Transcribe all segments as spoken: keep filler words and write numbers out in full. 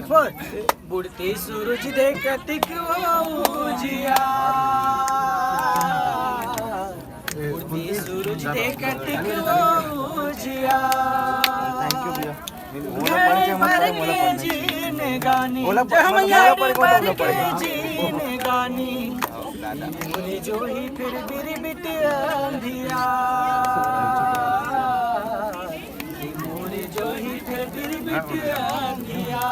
बोल। बुढ़ते सूरज दे कतिक वो उजिया, बुढ़ते सूरज दे कतिक वो उजिया। घर भर के जीन गानी, ओला पढ़, जय मैया। घर भर के जीन गानी, मोरे जो ही फिर बिरबिट अंधिया, मोरे जो ही फिर बिरबिट अंधिया।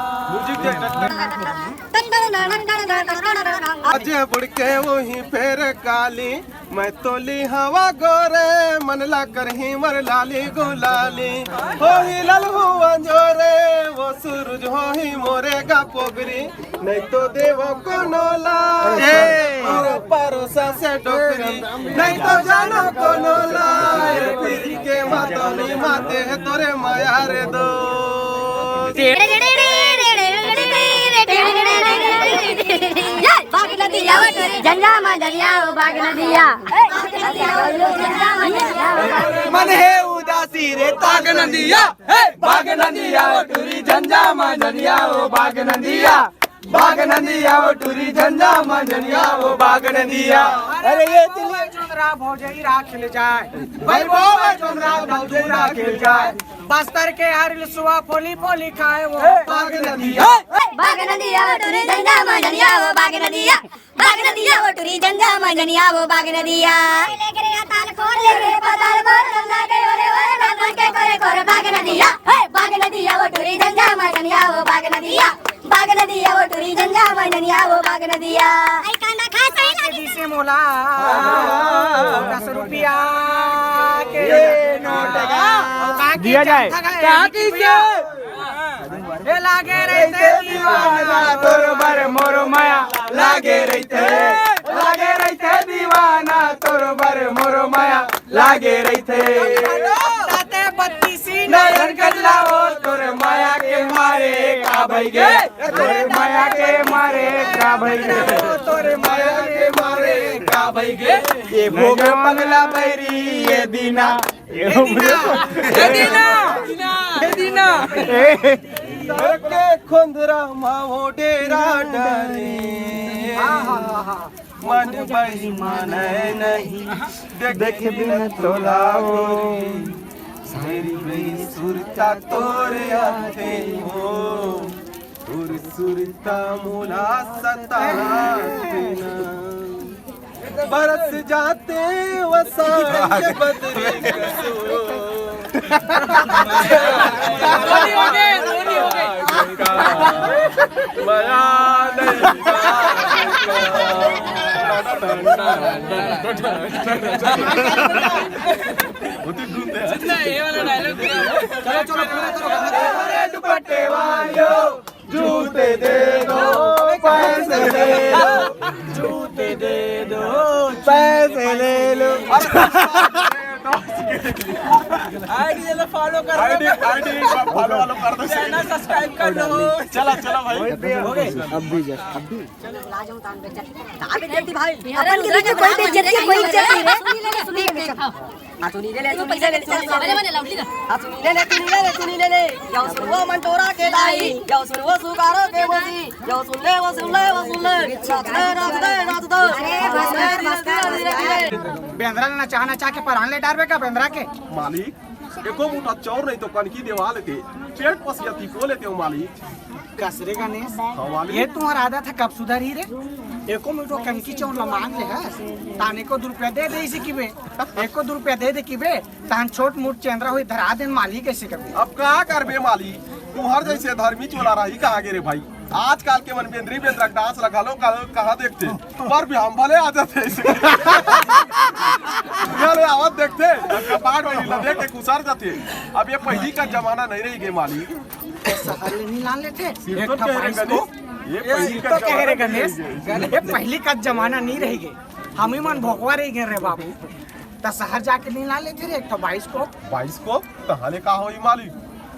अजे बुड़के वही फेर काली, मैं तोली हवा गोरे, मन ला करही मर लाली गुलाली। होही ललहुआ जोरे, वो सूरज होही मोरे गा पोगरी, नहीं तो देवो कोनो ला। ए! और परोसा से डोकरी, नहीं तो जानो कोनो ला। ए पीरी के मातोली माते है तोरे माया रे दो। बाग नदिया, जंजा मा जनिया, ओ बाग नदिया। मन हे उदासी रे ताग नदिया, हे बाग नदिया, ओ टूरी जंजा मा जनिया, ओ बाग नदिया, बाग नदिया, ओ टूरी जंजा मा जनिया, ओ बाग नदिया। अरे ये दिल जोंदरा भौजई राख ले जाए, भाई बाबा जोंदरा भौजई राख ले जाए। बस्तर के हर सुआ फोली फोली खाए वो बाग नदिया। बाग नदिया, ओ टूरी जंजा मा जनिया, ओ बाग नदिया। बाग नदिया, ओ टूरी जंजा मा जनिया, ओ बाग नदिया। ले करे ताल खोर, ले करे पताल खोर, गंगा के ओरे ओरे, नागन के कोरे कोरे, बाग नदिया। हे बाग नदिया, ओ टूरी जंजा मा जनिया, ओ बाग नदिया। बाग नदिया, ओ टूरी जंजा मा जनिया, ओ बाग नदिया। आई कांदा खा सही लागे। से मोला दस रुपया के ये नोट का। और कहाँ की दिया जाए। चंदा का कहाँ की से? ए लागे रहिथे दीवाना तोर बर मोर माया, लागे रहिथे, लागे रहिथे दीवाना तोर बर मोर माया, लागे रहिथे। ताते बत्तीसी नयन कजला हो तोर माया के मारे का भई गे, तोर माया के मारे का भई गे, तोर माया के मारे का भई गे। ये भोग पगला बैरी ये दीना, ए दीना, ए दीना, ए दीना। ए। के खोंधरा मा वो डेरा डारे। मन बही माने नहीं, देखे बिन तोला वो। मेरी मेरी सुरता तोरे आते हो, सुर सुरता मोला सताते ना। बरस जाते वसांग बदरी कसो। मया नहीं। चलो, चलो, पूरा करो। अरे दुपट्टे वालो, जूते दे दो, पैसे दे दो, जूते दे दो, पैसे ले लो। आईडी ये लो फॉलो कर लो। आईडी, आईडी फॉलो वालो कर दो। चैनल सब्सक्राइब कर लो। चला, चला भाई। हो गए। अब भी जा, अब भी। चलो, ला जाऊं तान बेइज्जत। तान बेइज्जत भाई। अपन के बीच में कोई बेइज्जत नहीं, कोई इज्जत नहीं रे। सुनी ले, सुनी ले। हाँ, सुनी ले, सुनी ले, सुनी ले। हाँ, सुनी ले, सुनी ले, सुनी ले। यो सुन वो मंटोरा के दाई, यो सुन वो सुगारो के मोती, यो सुन ले, वो सुन ले, वो सुन ले। नाच दे, नाच दे, नाच दे। अरे, बस कर, बस कर, बस कर। बेंदरा ने नचा नचा के परान ले डारबे का बेंदरा के? मालिक, एको मुठा चाउर नहीं तो कनकी देवा लेते, पेट पसिया तिको लेते हो मालिक। कस रे गणेश, हाँ, मालिक। ये तुम्हारा आदत है, कब सुधरी रे? एको मुठो कनकी चाउर ला मांग ले है, ताने को दो रुपया दे दे इसी की बे, एको दो रुपया दे दे की बे, तान छोट मोट चेंद्रा हुई धरा देन मालिक ऐसे कभी। अब का करबे मालिक, तुम्हार जैसे धर्मी चोला रही कहाँ गे रे भाई? आजकल के मन बेंदरी बेंदरा डांस लगा लो, कहाँ, कहाँ देखते? पर भी हम भले आ जाते ऐसे। ले आवत देखते, कपाट में ला देख के खुसर जाते। अब ये पहली का जमाना नहीं रही गे मालिक। शहर ले नहीं लान लेते। एक ठो बाइस को। ये पहली का तो कह रे गणेश, ये पहली का जमाना नहीं रही गे। हम ही मन भोकवा रही गे रे बाबू। त शहर जाके नहीं लान लेते रे एक ठो बाइस को। बाइस को? तहाले का होई मालिक?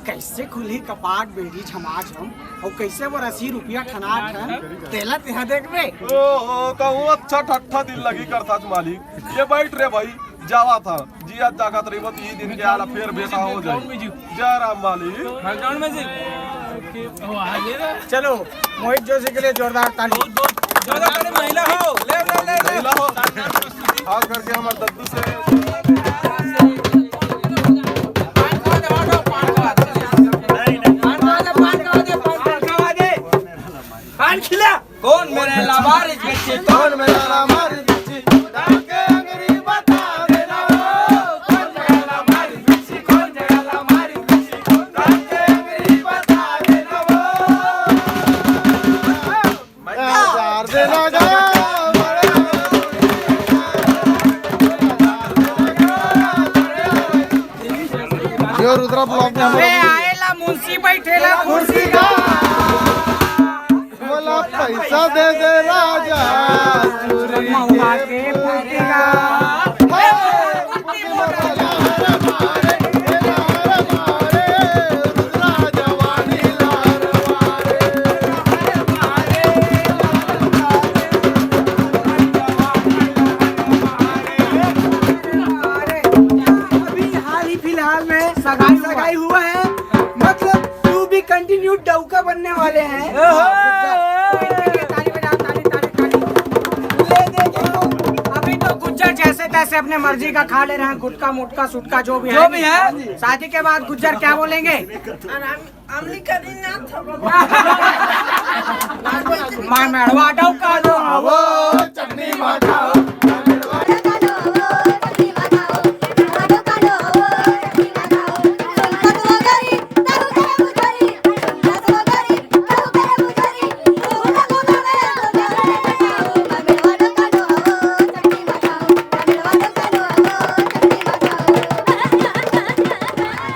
कैसे खुली कपाट बेड़ी छमाछम, और कैसे वो अस्सी रुपया ठना ठन, तेला तेहा देखबे। ओ, ओ, कहूँ अच्छा ठट्ठा दिल लगी करता मालिक। ये बैठ रे भाई, जावा था। जिया जागत रही बस, ये दिन के आला फिर बेटा हो जाए। जय राम मालिक। हाँ, ग्राउंड में जी। चलो, मोहित जोशी के लिए जोरदार ताली। जोरदार ताली, महिला हो, ले, ले, ले, ले। महिला हो, खास करके हमारे दद्दू से। पान खिला। कौन मेरे लावारिस बच्चे, कौन मेरे लावारिस बच्चे, डाल के अंगरी बता देना वो। कौन मेरे लावारिस बच्चे, कौन मेरे लावारिस बच्चे, डाल के अंगरी बता देना वो। चार देना गा। यो रुद्रा ब्लॉक में हम लोग आएला मुंशी बैठेला कुर्सी का। बोला पैसा दे दे राजा, चूरी महुआ के फूटी का। अभी हाल ही फिलहाल में सगाई हुआ है, मतलब तू भी कंटिन्यू डौका बनने वाले हैं। ताली बजाओ, ताली, ताली, ताली। ले देखो, अभी तो गुज्जर जैसे तैसे अपने मर्जी का खा ले रहे हैं, गुटखा मुटका सुटका जो भी है। शादी के बाद गुज्जर क्या बोलेंगे? अमली करी ना। मैं मेड़वा डौका दो। वो चटनी माखाओ।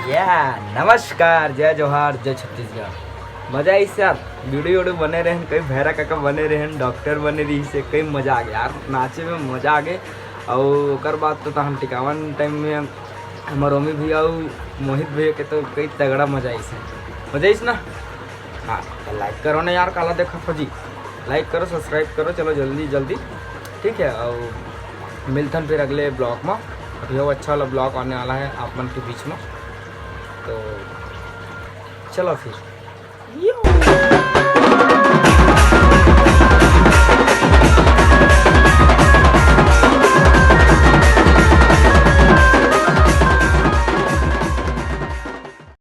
या, नमस्कार, जय जोहार, जय छत्तीसगढ़। मजा आइस यार, वीडियो वीडियो बने रहन, कई भैरा काका बने रहन, डॉक्टर बने रही से, कई मजा आ गया यार, नाचे में मजा आ गया। और ओकर बाद तो हम टिकावन टाइम में हमार ओमी भैया और मोहित भैया के तो कई तगड़ा मजा आइस है। मजा आइस ना? हाँ, तो लाइक करो ना यार, काला देखा फौजी, लाइक करो, सब्सक्राइब करो। चलो जल्दी जल्दी, ठीक है, और मिलथन फिर अगले ब्लॉग में। अभी वो अच्छा वाला ब्लॉग आने वाला है आप मन के बीच में, तो चलो फिर।